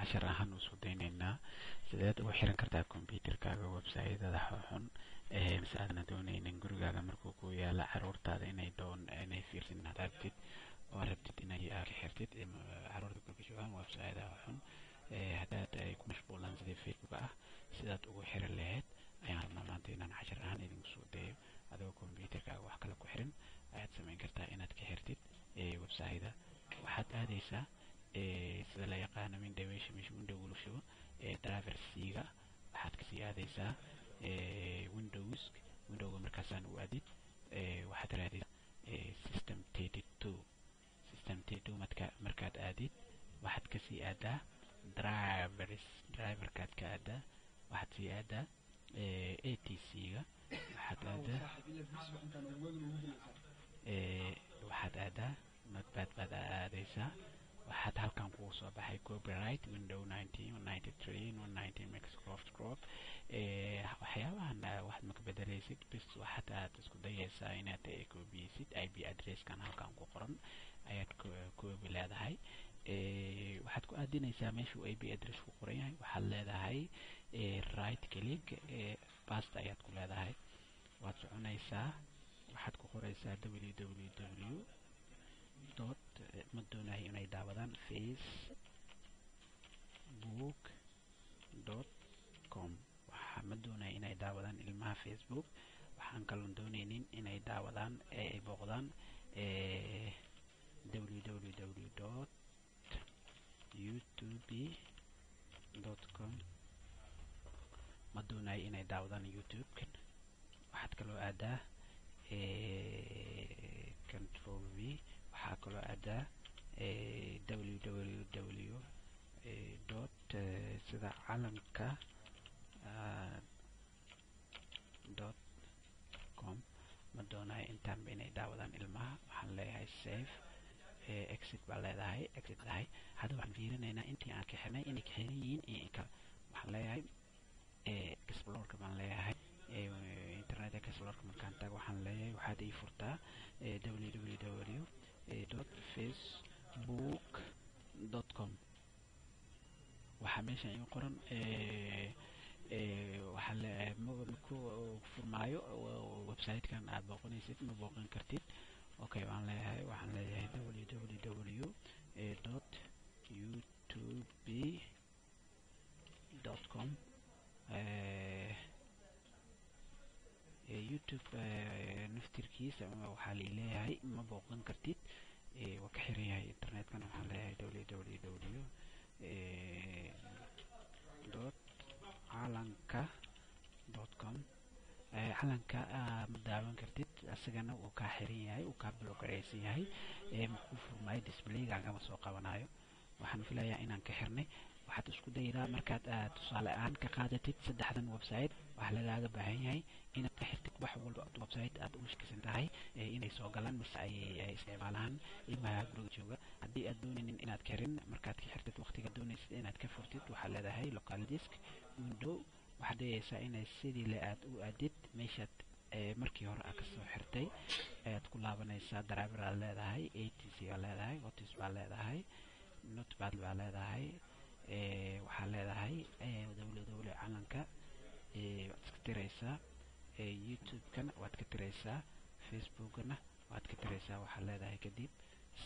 Cashar ahaan usoo daynaynaa sideed ugu xiran kartaa computerkaaga website-yada xun mise aadna dooneynin gurigaaga markuu ku yaala caruurtaada inay doon inay fiirsin hadaad rabtid oo rabtid inay ka xirtid caruurta guriga joogaan website-yada xun haddaad ay ku mashquulaan sidii Facebook ah, sidaad ugu xiran lahayd ayaan rabnaa maanta inaan cashar ahaan idinku soo dayo. Adigoo computerkaaga wax kale ku xiran ayaad samayn kartaa inaad ka xirtid website-da. Waxaad aadaysaa, sida la yaqaano, window, meesha window lagu shubo, driver C-ga. Waxaad kasii aadaysaa Windows. Windowga markaasaan u aadid, waxaad raadaysaa System 32. System 32 marka markaad aadid, waxaad kasii aadaa drivers. Driverkaad ka aadaa, waxaad sii aadaa ATC-ga. Waxaad aadaa Notepad baad aadaysaa. Waxaad halkan kugu soo baxay copyright window 1993 19 Microsoft Corp. Waxyaabahan waxaad maka bedelaysid bis, waxaad aad isku dayaysaa inaad koobiyeysid IP addresskan halkan ku qoran ayaad koobi leedahay. Waxaad ku aadinaysaa meeshuu IP address ku qoran yahay. Waxaad leedahay right click, paste ayaad ku leedahay. Waad soconaysaa, waxaad ku qoraysaa www dot, ma doonayo inay daawadaan, facebook.com. Waxaa ma doonayo inay daawadaan ilmaha Facebook. Waxaan kaloon dooneynin inay daawadaan ee ay booqdaan www.youtube.com. Ma doonayo inay daawadaan YouTube-kan. Waxaad kaloo aadaa Control V. Waxaa kaloo aadaa www dot sida calanka.com. Ma doonayo intaanba inay daawadaan ilmaha. Waxaan leeyahay save, exit baa leedahay, exit tahay. Hadda waxaan fiirinaynaa intii aan ka xirnay inay ka xiran yihiin iyo in kale. Waxaan leeyahay Explorerka baan leeyahay. Internet Explorerka markaan tago, waxaan leeyahay waxaad ii furtaa www.facebook.com. Waxaa meeshan ii qoran waxaa ma ku furmaayo website-kan aad booqanaysid, ma booqan kartid. Okay waan leeyahay. Waxaan leeyahay www.youtube.com. YouTube naftirkiisa waxaa leeyahay ma booqan kartid, waa ka xiran yahay internetkan. Waxaan leeyahay www.calanka.com. Calanka ma daawan kartid, isagana wuu kaa xiran yahay, uu kaa block garaysan yahay, ku furmaayo, displayga kama soo qabanayo. Waxaan filayaa inaan ka xirnay. Waxaad isku daydaa markaad tusaale ahaan ka qaadatid saddexdan website, waxaa lagaaga baahan yahay inaad ka xirtid wax walba website aad ugu shakisan tahay inay soo galaan mise ay isticmaalaan ilmaha guriga jooga. Haddii aad doonaynin inaad ka xirin, markaad ka xirtid, waqtiga doonaysid inaad ka furtid, waxaad leedahay local disk, window. Waxaad dayaysaa inay sidii le aad u aadid meeshaad markii hore aad kasoo xirtay ayaad ku laabanaysaa. Driver aad leedahay, ATC aad leedahay, otis baa leedahay, Notepad baa leedahay. Waxaa leedahay www calanka waad iska tiraysaa, YouTube-kana waad ka tiraysaa, Facebookana waad ka tiraysaa. Waxaad leedahay kadib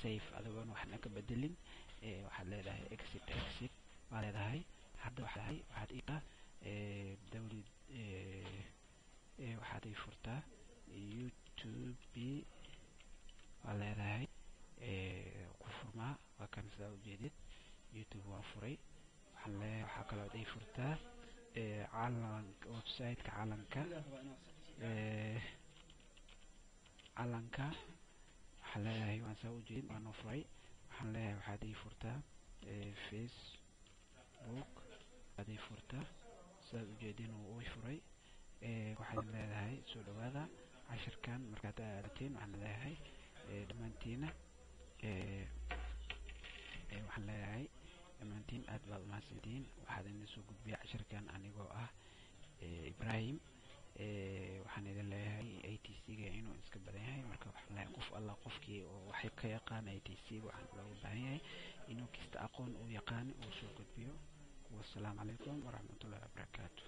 save, adigoon waxna ka bedelin. Waxaad leedahay exit, exit waa leedahay. Hadda waxaad waxaad ii w waxaad ii furtaa YouTube waa leedahay, ku furmaa. Waa kan, sidaa ujeedid, YouTube waa furay. Waxaan leeyahay waxaa kaloo ii furtaa calanka, website-ka calanka. Calanka waxaan leeyahay waan saa ujeedin, waa noo furay. Waxaan leeyahay waxaad ii furtaa Facebook, waxaad ii furtaa. Sidaad ujeedin, wuu ii furay. Waxaad leedahay soo dhawaada cashirkan markaad aadateen. Waxaan leeyahay dhammaantiina, waxaan leeyahay dhammaantiin aad baad umahadsantihiin. Waxaad idin soo gudbiya cashirkan anigoo ah Ibrahim. Waxaan idin leeyahay ATC ga inuu iska badan yahay. Marka waxaan leeyahay qof alla qofkii oo waxay ka yaqaan ATC ga, waxaan looga baahan yahay Inuu kasta aqoon uu yaqaano uu soo gudbiyo. Wasalaamu calaykum waraxmatullahi wabarakaatu.